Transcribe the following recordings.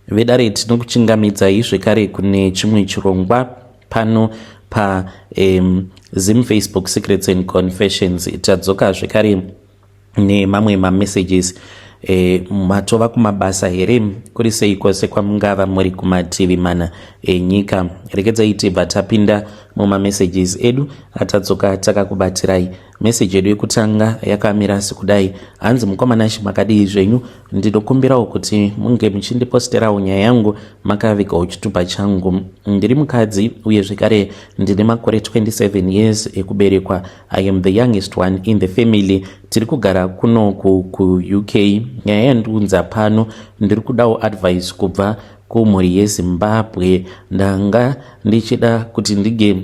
Vedare tinokuchingamidzai zvekare kune chimwe chirongwa pano pa Zim Facebook Secrets and Confessions. Tadzoka zvekare nemamwe mamessages. Matova kumabasa here? Kuri sei kwose kwamungava muri kumativi mana enyika? Regedzai tibva tapinda mumamessages edu atadzoka takakubatirai. Message yedu yekutanga yakamira sekudai. Hanzi, "Mukoma Nashi, makadii zvenyu? Ndinokumbirawo kuti munge muchindiposterawo nyaya yangu makavigawo chitupa changu. Ndiri mukadzi uye zvekare ndine makore 27 years ekuberekwa. I am the youngest one in the family. Tiri kugara kunoku kuUK. Nyaya yandiunza pano, ndiri kudawo advice kubva kumhuri yeZimbabwe. Ndanga ndichida kuti ndige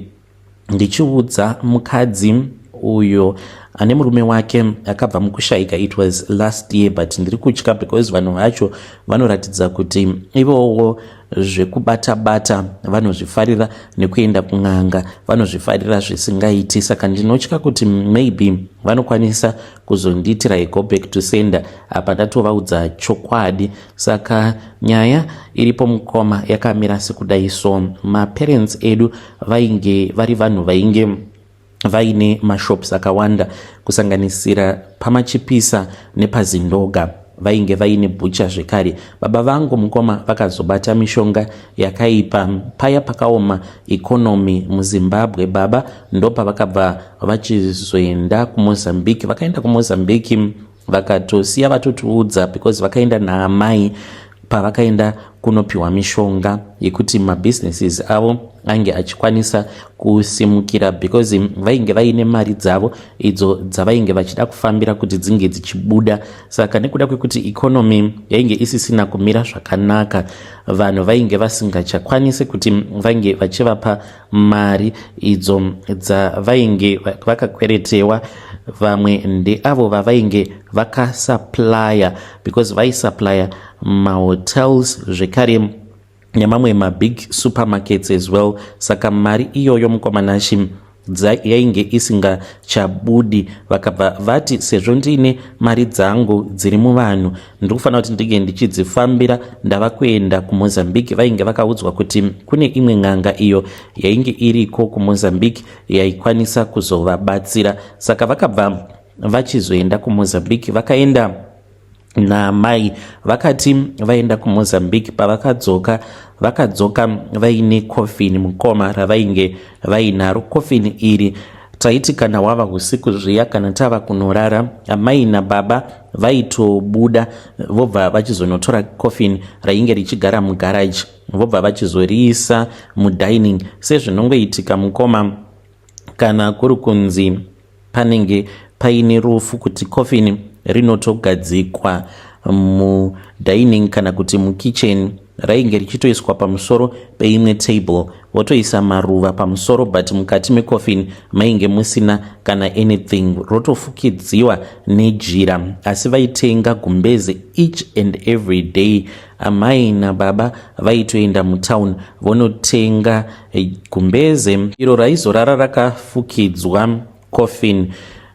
ndichiudza mukadzi uyo ane murume wake akabva mukushayika. It was last year, but ndiri kutya because vanhu vacho vanoratidza kuti ivowo zvekubata-bata vanozvifarira nekuenda kun'anga vanozvifarira zvisingaiti. Saka ndinotya kuti maybe vanokwanisa kuzondiitira go back to sender apa ndatovaudza chokwadi. Saka nyaya iripo, mukoma, yakamira sekudai. So maparents edu vainge vari vanhu vainge vaine mashops akawanda, kusanganisira paMachipisa nepaZindoga. Vainge vaine bhucha zvekare. Baba vangu, mukoma, vakazobata mishonga yakaipa paya pakaoma economy muZimbabwe. Baba ndopavakabva vachizoenda kuMozambique. Vakaenda kuMozambique vakatosiya vatotiudza, because vakaenda naamai pavakaenda kunopiwa mishonga yekuti mabusinesses avo ange achikwanisa kusimukira, because vainge vaine mari dzavo idzo dzavainge vachida kufambira kuti dzinge dzichibuda. Saka nekuda kwekuti economy yainge isisina kumira zvakanaka, vanhu vainge vasingachakwanisi kuti vange vachivapa mari idzo dzavainge vakakweretewa. Vamwe ndeavo vavainge vakasupplya, because vaisupplya mahotels zvekare nemamwe mabig supermarkets as well. Saka mari iyoyo, mukoma Nashi, yainge isingachabudi. Vakabva vati, sezvo ndiine mari dzangu dziri muvanhu, ndiri kufanira kuti ndinge ndichidzifambira. Ndava kuenda kuMozambique." Vainge vakaudzwa kuti kune imwe n'anga iyo yainge iriko kuMozambique yaikwanisa kuzovabatsira. Saka vakabva vachizoenda kuMozambique. Vakaenda namai. Vakati vaenda kuMozambique, pavakadzoka, vakadzoka vaine coffin, mukoma, ravainge vainaro. Coffin iri, taiti kana wava usiku zviya, kana tava kunorara, amai nababa vaitobuda vobva vachizonotora coffin rainge richigara mugaraji, vobva vachizoriisa mudining, sezvinongoitika, mukoma, kana kuri kunzi panenge paine rufu, kuti coffin rinotogadzikwa mudining kana kuti mukitchen. Rainge richitoiswa pamusoro peimwe table, votoisa maruva pamusoro, but mukati mecoffin mainge musina kana anything, rotofukidziwa nejira. Asi vaitenga gumbeze each and every day. Amai nababa vaitoenda mutown vonotenga gumbeze iro raizorara rakafukidzwa coffin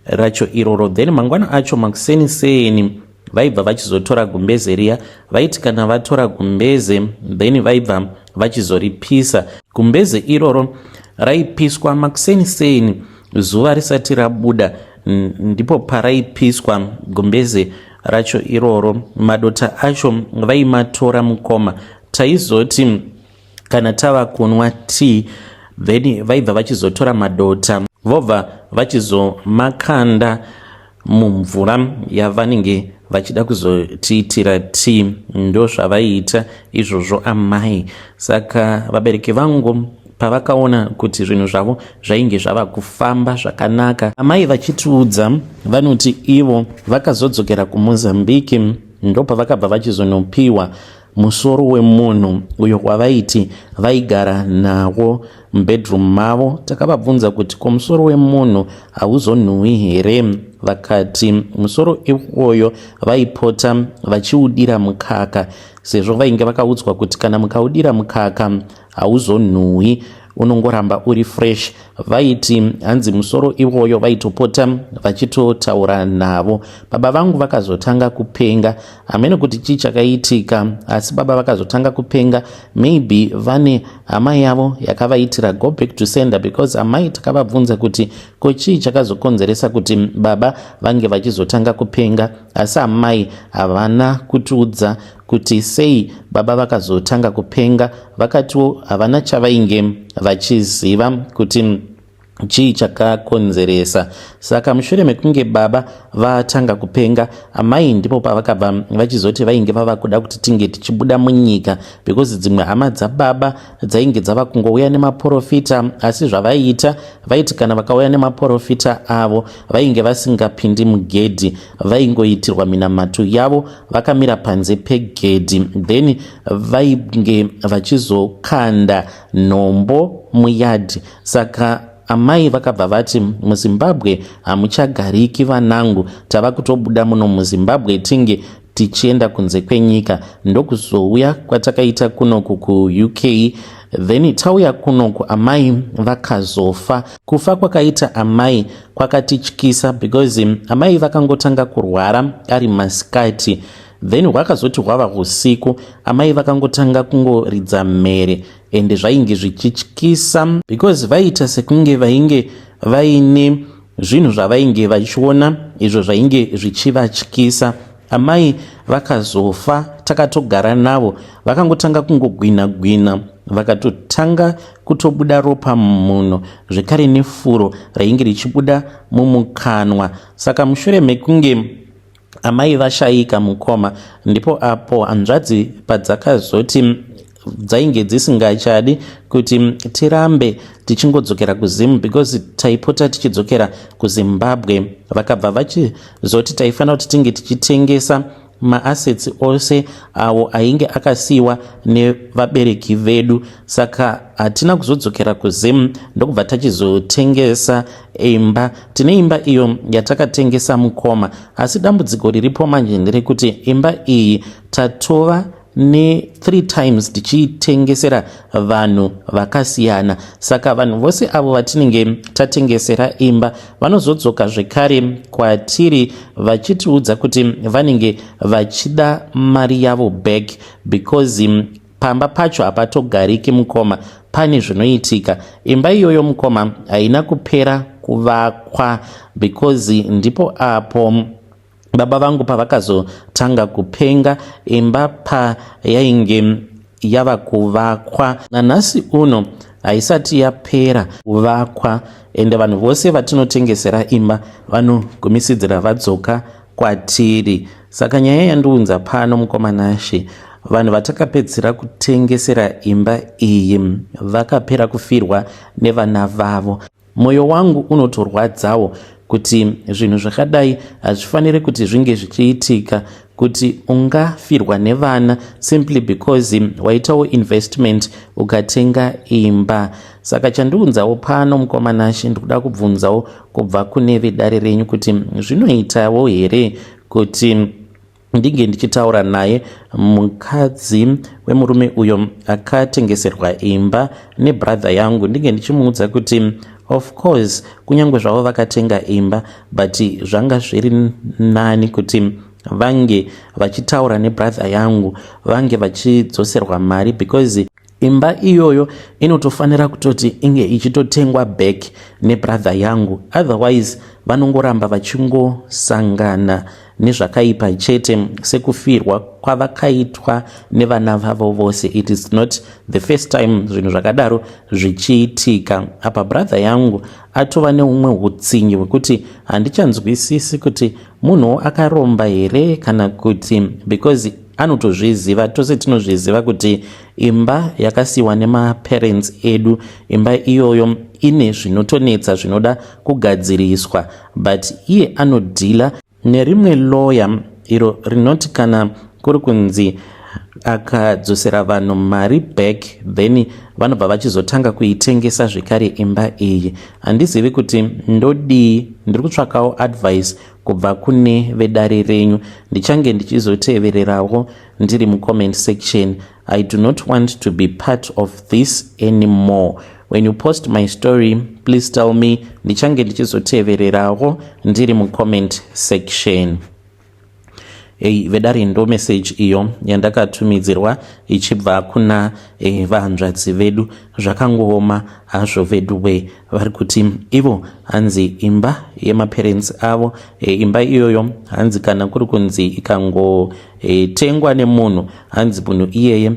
racho iroro. Then mangwana acho makuseni seni vaibva vachizotora gumbeze riya. Vaiti kana vatora gumbeze, then vaibva vachizoripisa. Gumbeze iroro raipiswa makuseni seni, zuva risati rabuda, ndipo paraipiswa gumbeze racho iroro. Madota acho vaimatora, mukoma. Taizoti kana tava kunwa tea, then vaibva vachizotora madota, vobva vachizomakanda mumvura yavanenge vachida kuzotiitira tea. Ndo zvavaiita izvozvo amai. Saka vabereki vangu pavakaona kuti zvinhu zvavo zvainge zvava kufamba zvakanaka, amai vachitiudza, vanoti ivo vakazodzokera kuMozambique, ndopavakabva vachizonopiwa musoro wemunhu uyo wavaiti vaigara nawo mubedroom mavo. Takavabvunza kuti, "Ko musoro wemunhu hauzonhuhwi here?" Vakati musoro iwoyo vaipota vachiudira mukaka, sezvo vainge vakaudzwa kuti kana mukaudira mukaka hauzonhuhwi. Unongoramba uri fresh. Vaiti hanzi musoro iwoyo vaitopota vachitotaura navo. Baba vangu vakazotanga kupenga, hamene kuti chii chakaitika, asi baba vakazotanga kupenga. Maybe vane hama yavo yakavaitira go back to sender, because amai takavabvunza kuti ko chii chakazokonzeresa kuti baba vange vachizotanga kupenga, asi amai havana kutiudza kuti sei baba vakazotanga kupenga. Vakatiwo havana chavainge vachiziva kuti chii chakakonzeresa. Saka mushure mekunge baba vatanga kupenga, amai ndipo pavakabva vachizoti vainge vava kuda kuti tinge tichibuda munyika, because dzimwe hama dzababa dzainge dzava kungouya nemaprofita. Asi zvavaiita, vaiti kana vakauya nemaprofita avo, vainge vasingapindi mugedhi, vaingoitirwa minamato yavo vakamira panze pegedhi. Then vainge vachizokanda nhombo muyadhi. Saka amai vakabva vati, "MuZimbabwe hamuchagariki vanangu, tava kutobuda muno muZimbabwe, tinge tichienda kunze kwenyika." Ndokuzouya kwatakaita kunoku kuUK. Then tauya kunoku, amai vakazofa. Kufa kwakaita amai kwakatityisa, because amai vakangotanga kurwara ari masikati. Then hwakazoti hwava usiku, amai vakangotanga kungoridza mhere, ende zvainge zvichityisa because vaiita sekunge vainge vaine zvinhu zvavainge vachiona izvo zvainge zvichivatyisa. Amai vakazofa takatogara navo. Vakangotanga kungogwina gwina, vakatotanga kutobuda ropa mumuno zvekare, nefuro rainge richibuda mumukanwa. Saka mushure mekunge amai vashayika, mukoma, ndipo apo hanzvadzi padzakazoti dzainge dzisingachadi kuti tirambe tichingodzokera kuZimu, because taipota tichidzokera kuZimbabwe. Vakabva vachizoti taifanira kuti tinge tichitengesa maassets ose awo ainge akasiyiwa nevabereki vedu. Saka hatina kuzodzokera kuZimu, ndokubva tachizotengesa imba. Tine imba iyo yatakatengesa, mukoma, asi dambudziko riripo manje nderekuti imba iyi tatova ne3 times tichiitengesera vanhu vakasiyana. Saka vanhu vose avo vatinenge tatengesera imba vanozodzoka zvekare kwatiri vachitiudza kuti vanenge vachida mari yavo back, because pamba pacho hapatogariki, mukoma, pane zvinoitika. Imba iyoyo, mukoma, haina kupera kuvakwa, because ndipo apo baba vangu pavakazotanga kupenga, imba payainge yava kuvakwa. Nanhasi uno haisati yapera kuvakwa, ende vanhu vose vatinotengesera imba vanogumisidzira vadzoka kwatiri. Saka nyaya yandiunza pano, mukoma Nashe, vanhu vatakapedzisira kutengesera imba iyi vakapera kufirwa nevana vavo. Mwoyo wangu unotorwadzawo kuti zvinhu zvakadai hazvifaniri kuti zvinge zvichiitika, kuti ungafirwa nevana simply because waitawo investment ukatenga imba. Saka chandiunzawo pano, mukoma Nashe, ndikuda kubvunzawo kubva kune vedare renyu kuti zvinoitawo here kuti ndinge ndichitaura naye mukadzi wemurume uyo akatengeserwa imba nebrother yangu, ndinge ndichimuudza kuti of course kunyange zvavo vakatenga imba, but zvanga zviri nani kuti vange vachitaura nebrother yangu, vange vachidzoserwa mari, because imba iyoyo inotofanira kutoti inge ichitotengwa back nebrother yangu, otherwise vanongoramba vachingosangana nezvakaipa chete, sekufirwa kwavakaitwa nevana vavo vose. It is not the first time zvinhu zvakadaro zvichiitika. Apa brother yangu atova neumwe utsinyi hwekuti handichanzwisisi kuti munhuwo akaromba here kana kuti, because anotozviziva, tose tinozviziva kuti imba yakasiyiwa nemaparents edu, imba iyoyo ine zvinotonetsa zvinoda kugadziriswa. But iye anodeala nerimwe lawyer iro rinoti kana kuri kunzi akadzosera vanhu mari back, then vanobva vachizotanga kuitengesa zvekare imba iyi. Handizivi kuti ndodii. Ndiri kutsvakawo advice kubva kune vedare renyu. Ndichange ndichizotevererawo ndiri mucomment section. I do not want to be part of this anymore. When you post my story, please tell me, ndichange ndichizotevererawo ndiri mucomment section. Ei vedare, ndo message iyo yandakatumidzirwa ichibva kuna vahanzvadzi vedu. Zvakangooma hazvo vedu we. Vari kuti ivo hanzi imba yemaparents avo, imba iyoyo hanzi kana kuri kunzi ikangotengwa nemunhu, hanzi munhu iyeye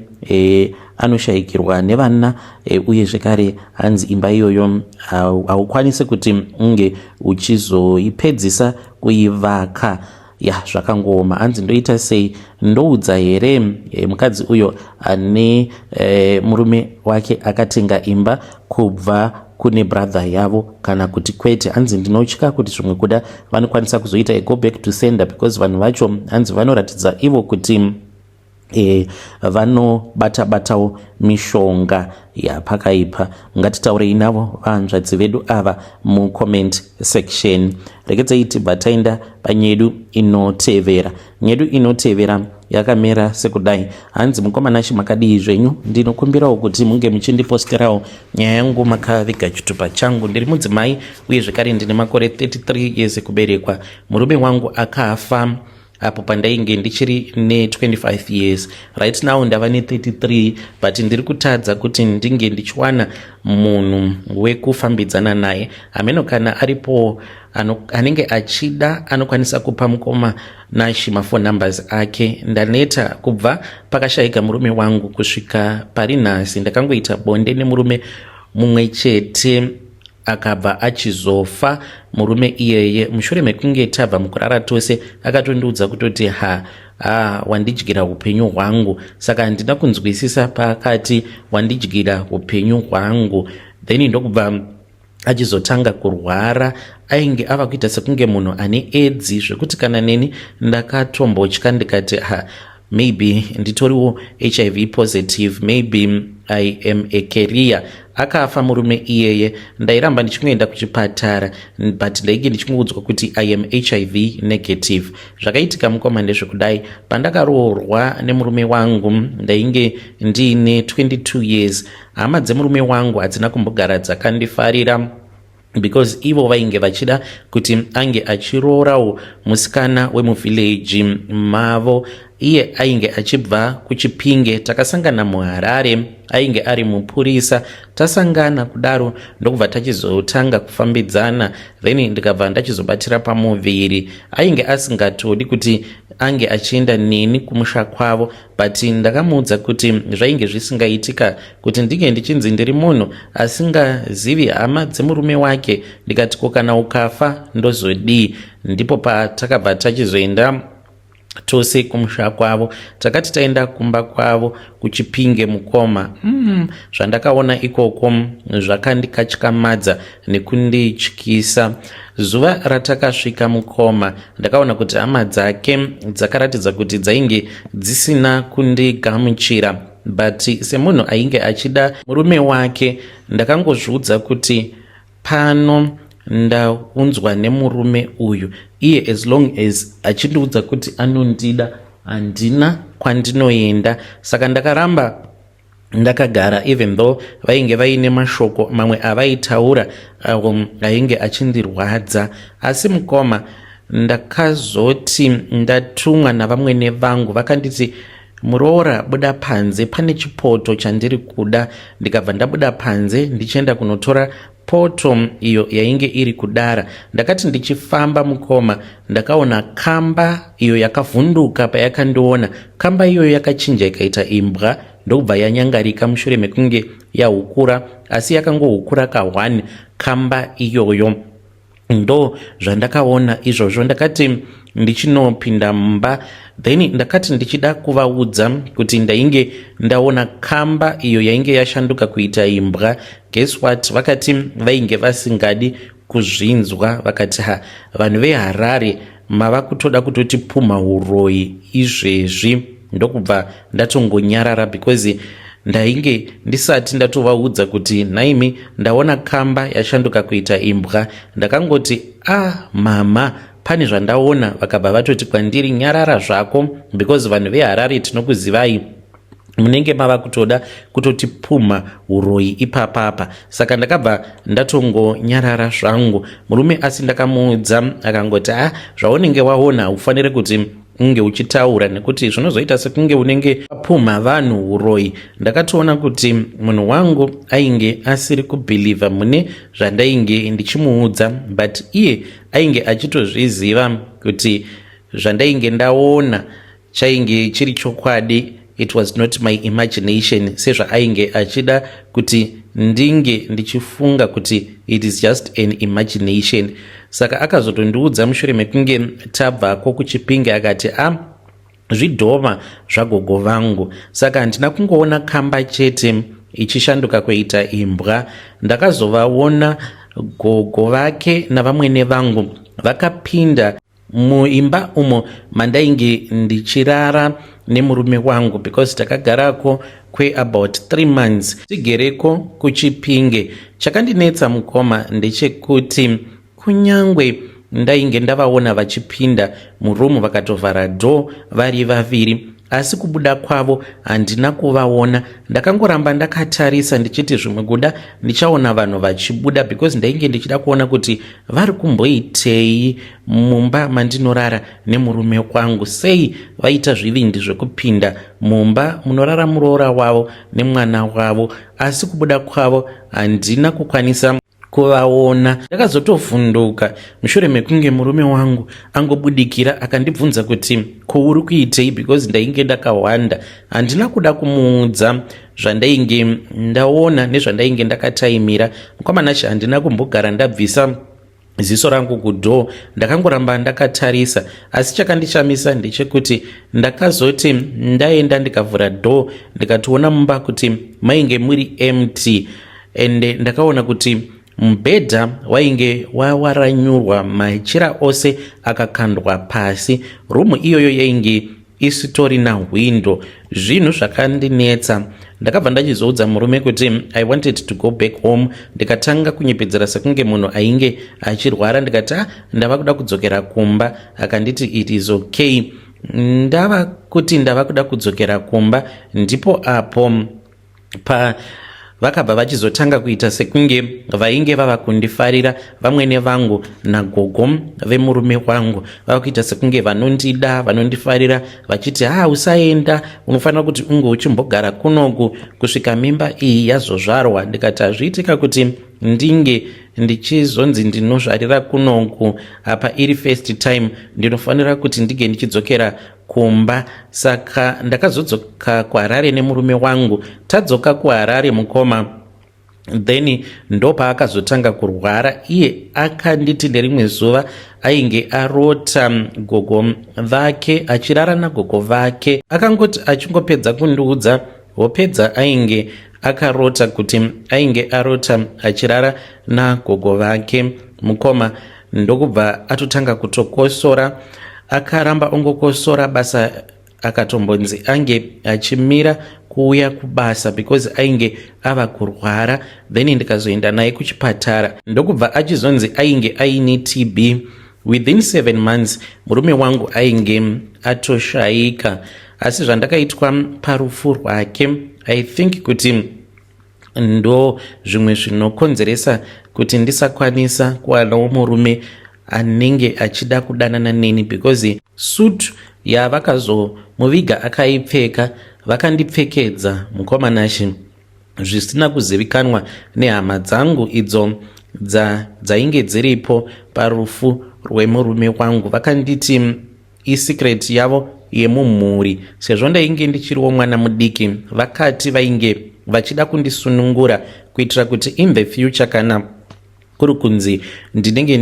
anoshayikirwa nevana, uye zvekare hanzi imba iyoyo haukwanisi kuti unge uchizoipedzisa kuivaka. Ya, zvakangooma. Hanzi ndoita sei? Ndoudza here mukadzi uyo ane murume wake akatenga imba kubva kune brother yavo kana kuti kwete? Hanzi ndinotya kuti zvimwe kuda vanokwanisa kuzoita go back to sender, because vanhu vacho hanzi vanoratidza ivo kuti vanobata batawo mishonga yapakaipa. Ngatitaurei navo vahanzvadzi vedu ava mucomment section. Regedzai tibva taenda panyedu inotevera. Nyedu inotevera yakamira sekudai. Hanzi, "Mukoma Nashe, makadii zvenyu? Ndinokumbirawo kuti munge muchindiposterawo nyaya yangu makaviga chitupa changu. Ndiri mudzimai uye zvekare ndine makore 33 years ekuberekwa. Murume wangu akafa apo pandainge ndichiri ne25 years. Right now ndava ne33, but ndiri kutadza kuti ndinge ndichiwana munhu wekufambidzana naye. Hameno kana aripo anenge achida, anokwanisa kupa mukoma Nashi maphone numbers ake. Ndaneta. Kubva pakashayika murume wangu kusvika pari nhasi, ndakangoita bonde nemurume mumwe chete. Akabva achizofa murume iyeye mushure mekunge tabva mukurara tose. Akatondiudza kutoti, 'Ha ha, wandidyira upenyu hwangu.' Saka handina kunzwisisa paakati wandidyira upenyu hwangu. Then ndokubva achizotanga kurwara. Ainge ava kuita sekunge munhu ane edzi, zvekuti kana neni ndakatombotya ndikati, 'Ha, maybe nditoriwo HIV positive, maybe I am a carrier.' Akafa murume iyeye, ndairamba ndichingoenda kuchipatara, but ndainge ndichingoudzwa kuti I am HIV negative. Zvakaitika, mukoma, ndezvekudai. Pandakaroorwa nemurume wangu ndainge ndiine 22 years. Hama dzemurume wangu hadzina kumbogara dzakandifarira, because ivo vainge vachida kuti ange achiroorawo musikana wemuvhileji mavo. Iye ainge achibva kuChipinge. Takasangana muHarare. Ainge ari mupurisa. Tasangana kudaro, ndokubva tachizotanga kufambidzana, then ndikabva ndachizobatira pamuviri. Ainge asingatodi kuti ange achienda neni kumusha kwavo, but ndakamuudza kuti zvainge zvisingaitika kuti ndinge ndichinzi ndiri munhu asingazivi hama dzemurume wake. Ndikati, 'Ko kana ukafa ndozodii?' Ndipo patakabva tachizoenda tose kumusha kwavo. Takati taenda kumba kwavo kuChipinge, mukoma, zvandakaona ikoko zvakandikatyamadza nekundityisa. Zuva ratakasvika, mukoma, ndakaona kuti hama dzake dzakaratidza kuti dzainge dzisina kundigamuchira, but semunhu ainge achida murume wake, ndakangozviudza kuti pano ndaunzwa nemurume uyu. Iye as long as achindiudza kuti anondida, handina kwandinoenda. Saka ndakaramba ndakagara, even though vainge vaine mashoko mamwe avaitaura ainge achindirwadza. Asi mukoma, ndakazoti ndatumwa navamwene vangu, vakanditi, 'Muroora, buda panze, pane chipoto chandiri kuda.' Ndikabva ndabuda panze ndichienda kunotora poto iyo yainge iri kudara. Ndakati ndichifamba, mukoma, ndakaona kamba iyo yakavhunduka. Payakandiona, kamba iyoyo yakachinja ikaita imbwa, ndokubva yanyangarika mushure mekunge yahukura, asi yakangohukura ka1 kamba iyoyo. Ndo zvandakaona izvozvo. Ndakati ndichinopinda mumba, then ndakati ndichida kuvaudza kuti ndainge ndaona kamba iyo yainge yashanduka kuita imbwa, guess what? Vakati vainge vasingadi kuzvinzwa. Vakati, 'Ha, vanhu veHarare mava kutoda kutotipumha uroyi izvezvi.' Ndokubva ndatongonyarara, because ndainge ndisati ndatovaudza kuti, 'Nhaimi, ndaona kamba yashanduka kuita imbwa.' Ndakangoti, 'A ah, mama, pane zvandaona.' Vakabva vatoti kwandiri, 'Nyarara zvako, because vanhu veHarare tinokuzivai. Munenge mava kutoda kutotipumha uroyi ipapapa. Saka ndakabva ndatongonyarara zvangu murume, asi ndakamuudza akangoti, "A, ah, zvaunenge waona haufaniri kuti unge uchitaura nekuti zvinozoita sekunge unenge wapumha vanhu uroyi." Ndakatoona kuti munhu wangu ainge asiri kubhilivha mune zvandainge ndichimuudza, but iye ainge achitozviziva kuti zvandainge ndaona chainge chiri chokwadi. It was not my imagination, sezvaainge achida kuti ndinge ndichifunga kuti it is just an imagination. Saka akazotondiudza mushure mekunge tabvako kuChipinge, akati, "A, ah, zvidhoma zvagogo vangu." Saka handina kungoona kamba chete ichishanduka kuita imbwa. Ndakazovaona gogo vake navamwene vangu vakapinda muimba umo mandainge ndichirara nemurume wangu, because takagarako kweabout 3 months tigereko kuChipinge. Chakandinetsa, mukoma, ndechekuti kunyangwe ndainge ndavaona vachipinda murumu vakatovhara door vari vaviri, asi kubuda kwavo handina kuvaona. Ndakangoramba ndakatarisa ndichiti zvimwe kuda ndichaona vanhu vachibuda, because ndainge ndichida kuona kuti vari kumboitei mumba mandinorara nemurume wangu. Sei vaita zvivindi zvekupinda mumba munorara muroora wavo nemwana wavo? Asi kubuda kwavo handina kukwanisa kuvaona. Ndakazotovhunduka mushure mekunge murume wangu angobudikira akandibvunza kuti, "Ko, uri kuitei?" Because ndainge ndakahwanda. Handina kuda kumuudza zvandainge ndaona nezvandainge ndakataimira. Mukwamanache, handina kumbogara ndabvisa ziso rangu kudoor, ndakangoramba ndakatarisa. Asi chakandishamisa ndechekuti ndakazoti ndaenda ndikavhura door, ndikatoona mumba kuti mainge muri empty, ende ndakaona kuti mubhedha wainge wawaranyurwa, machira ose akakandwa pasi. Rumu iyoyo yainge isitorina hwindo. Zvinhu zvakandinetsa. Ndakabva ndachizoudza murume kuti I wanted to go back home. Ndikatanga kunyepedzera sekunge munhu ainge achirwara, ndikati, "A, ah, ndava kuda kudzokera kumba." Akanditi it is okay. Ndava kuti ndava kuda kudzokera kumba, ndipo apo pa vakabva vachizotanga kuita sekunge vainge vava kundifarira. Vamwene vangu nagogo vemurume wangu vava kuita sekunge vanondida, vanondifarira, vachiti, "Ha, usaenda, unofanira kuti unge uchimbogara kunoku kusvika mimba iyi yazozvarwa." Ndikati hazviitika kuti ndinge ndichizonzi ndinozvarira kunoku apa iri first time. Ndinofanira kuti ndinge ndichidzokera kumba. Saka ndakazodzoka kuHarare nemurume wangu. Tadzoka kuHarare, mukoma, then ndopaakazotanga kurwara iye. Akanditi nerimwe zuva ainge arota gogo vake achirara nagogo vake. Akangoti achingopedza kundiudza hopedza ainge akarota kuti ainge arota achirara nagogo vake, mukoma, ndokubva atotanga kutokosora. Akaramba ongokosora basa, akatombonzi ange achimira kuuya kubasa because ainge ava kurwara. Then ndikazoenda naye kuchipatara, ndokubva achizonzi ainge aine TB. Within 7 months murume wangu ainge atoshayika. Asi zvandakaitwa parufu rwake, I think kuti ndo zvimwe zvinokonzeresa kuti ndisakwanisa kuwanawo murume anenge achida kudanana neni, because suit yavakazomuviga akaipfeka vakandipfekedza, mukomanashi, zvisina kuzivikanwa nehama dzangu idzo dzainge dziripo parufu rwemurume wangu. Vakanditi isecret yavo yemumhuri, sezvo ndainge ndichiriwo mwana mudiki. Vakati vainge vachida kundisunungura kuitira kuti in the future, kana kuri kunzi ndinenge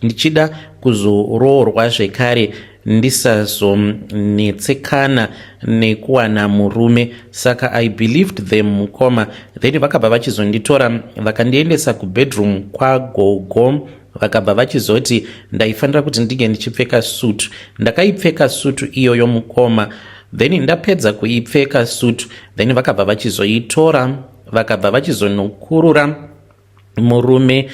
ndichida kuzoroorwa zvekare, ndisazonetsekana nekuwana murume. Saka I believed them, mukoma. Then vakabva vachizonditora, vakandiendesa kubedroom kwagogo. Vakabva vachizoti ndaifanira kuti ndinge ndichipfeka sutu. Ndakaipfeka sutu iyoyo, mukoma. Then ndapedza kuipfeka sutu, then vakabva vachizoitora, vakabva vachizonokurura murume.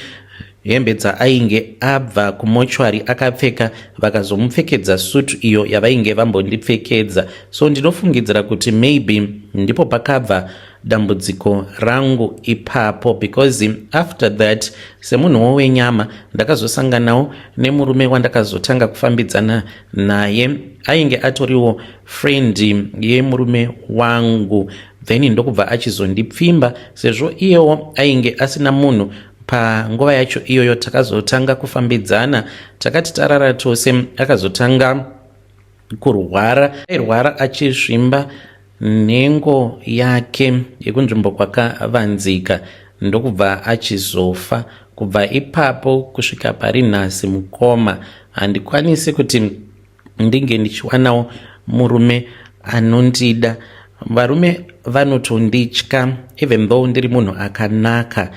hembe dzaainge abva kumochwari akapfeka, vakazomupfekedza sutu iyo yavainge vambondipfekedza. So ndinofungidzira kuti maybe ndipo pakabva dambudziko rangu ipapo, because after that, semunhuwo wenyama, ndakazosanganawo nemurume wandakazotanga kufambidzana naye. Ainge atoriwo friend yemurume wangu. Then ndokubva achizondipfimba, sezvo iyewo ainge asina munhu panguva yacho iyoyo. Takazotanga kufambidzana. Takati tarara tose, akazotanga kurwara. Airwara achizvimba nhengo yake yekunzvimbo kwakavanzika, ndokubva achizofa. Kubva ipapo kusvika pari nhasi, mukoma, handikwanisi kuti ndinge ndichiwanawo murume anondida. Varume vanotonditya, even though ndiri munhu akanaka.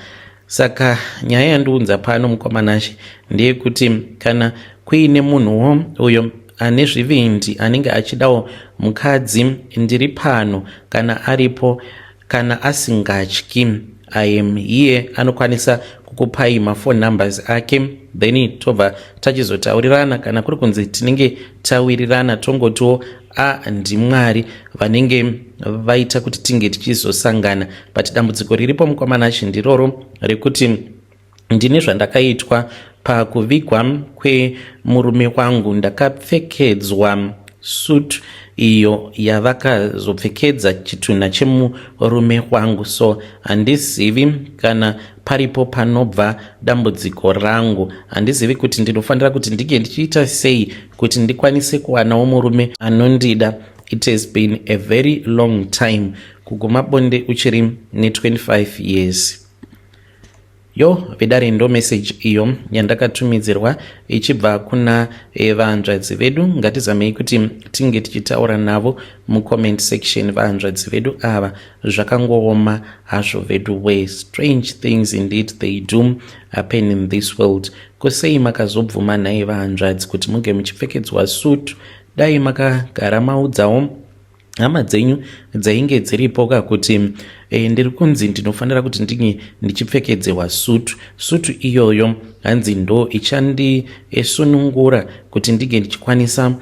Saka nyaya yandiunza pano, mukoma Nashe, ndeyekuti kana kuine munhuwo uyo ane zvivindi anenge achidawo mukadzi, ndiri pano. Kana aripo, kana asingatyi, I am here. Anokwanisa kukupai maphone numbers ake, then tobva tachizotaurirana. Kana kuri kunzi tinenge tawirirana, tongotiwo a ndiMwari vanenge vaita kuti tinge tichizosangana. But dambudziko riripo, mukoma Nashe, ndiroro rekuti ndine zvandakaitwa pakuvigwa kwemurume wangu. Ndakapfekedzwa suit iyo yavakazopfekedza chitunha chemurume wangu. So handizivi kana paripo panobva dambudziko rangu. Handizivi kuti ndinofanira kuti ndinge ndichiita sei kuti ndikwanise kuwanawo murume anondida. It has been a very long time. Kuguma bonde uchiri ne25 years. Yo vedare, ndo message iyo yandakatumidzirwa ichibva kuna vahanzvadzi vedu. Ngatizamei kuti tinge tichitaura navo mucomment section. Vahanzvadzi vedu ava, zvakangooma hazvo vedu we. Strange things indeed, they do happen in this world. Kusei makazobvuma nhai vahanzvadzi kuti muge muchipfekedzwa sutu? Dai makagara maudzawo hama dzenyu dzainge dziripo ka kuti ndiri kunzi ndinofanira kuti ndinge ndichipfekedzewa sutu. Sutu iyoyo hanzi ndo ichandisunungura kuti ndinge ndichikwanisa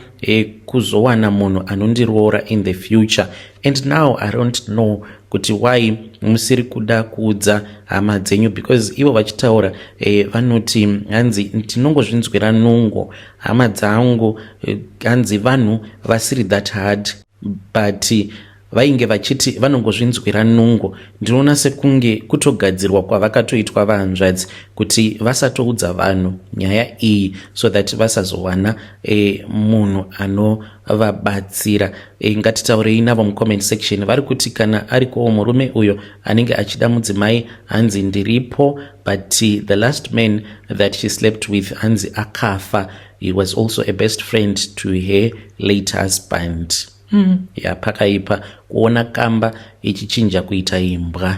kuzowana munhu anondiroora in the future. And now I don't know kuti why musiri kuda kuudza hama dzenyu, because ivo vachitaura vanoti hanzi ndinongozvinzwira nungo hama dzangu. Hanzi vanhu vasiri that hard, but vainge vachiti vanongozvinzwira nungo. Ndinoona sekunge kutogadzirwa kwavakatoitwa vahanzvadzi kuti vasatoudza vanhu nyaya iyi, so that vasazowana munhu anovabatsira. Ngatitaurei navo mucomment section. Vari kuti kana arikowo murume uyo anenge achida mudzimai, hanzi ndiripo. But the last man that she slept with, hanzi akafa. He was also a best friend to her late husband. Ya, pakaipa kuona kamba ichichinja kuita imbwa.